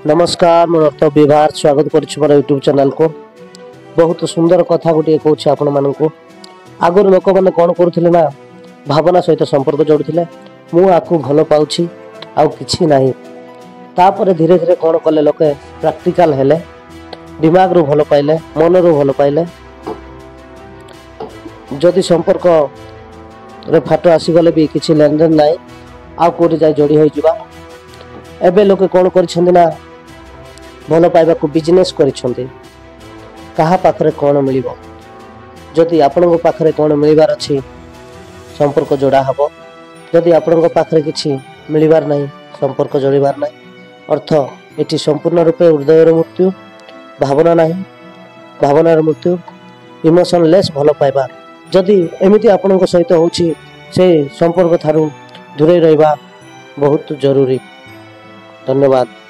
ନମସ୍କାର, ମୁଁ ରକ୍ତ ବିଭାର ସ୍ୱାଗତ କରୁଛି ମୋର ୟୁଟ୍ୟୁବ୍ ଚ୍ୟାନେଲକୁ। ବହୁତ ସୁନ୍ଦର କଥା ଗୋଟିଏ କହୁଛି ଆପଣମାନଙ୍କୁ। ଆଗରୁ ଲୋକମାନେ କ'ଣ କରୁଥିଲେ ନା, ଭାବନା ସହିତ ସମ୍ପର୍କ ଯୋଡ଼ୁଥିଲେ, ମୁଁ ଆକୁ ଭଲ ପାଉଛି, ଆଉ କିଛି ନାହିଁ। ତାପରେ ଧୀରେ ଧୀରେ କ'ଣ କଲେ ଲୋକେ? ପ୍ରାକ୍ଟିକାଲ ହେଲେ, ଦିମାଗରୁ ଭଲ ପାଇଲେ, ମନରୁ ଭଲ ପାଇଲେ। ଯଦି ସମ୍ପର୍କରେ ଫାଟ ଆସିଗଲେ ବି କିଛି ଲେନଦେନ ନାହିଁ, ଆଉ କେଉଁଠି ଯାଇ ଯୋଡ଼ି ହୋଇଯିବା। ଏବେ ଲୋକେ କ'ଣ କରିଛନ୍ତି ନା, ଭଲ ପାଇବାକୁ ବିଜନେସ୍ କରିଛନ୍ତି। କାହା ପାଖରେ କ'ଣ ମିଳିବ? ଯଦି ଆପଣଙ୍କ ପାଖରେ କ'ଣ ମିଳିବାର ଅଛି, ସମ୍ପର୍କ ଯୋଡ଼ା ହେବ। ଯଦି ଆପଣଙ୍କ ପାଖରେ କିଛି ମିଳିବାର ନାହିଁ, ସମ୍ପର୍କ ଯୋଡ଼ିବାର ନାହିଁ। ଅର୍ଥ ଏଠି ସମ୍ପୂର୍ଣ୍ଣ ରୂପେ ହୃଦୟର ମୃତ୍ୟୁ, ଭାବନା ନାହିଁ, ଭାବନାର ମୃତ୍ୟୁ, ଇମୋସନଲେସ୍ ଭଲ ପାଇବା। ଯଦି ଏମିତି ଆପଣଙ୍କ ସହିତ ହେଉଛି, ସେ ସମ୍ପର୍କ ଠାରୁ ଦୂରେଇ ରହିବା ବହୁତ ଜରୁରୀ। ଧନ୍ୟବାଦ।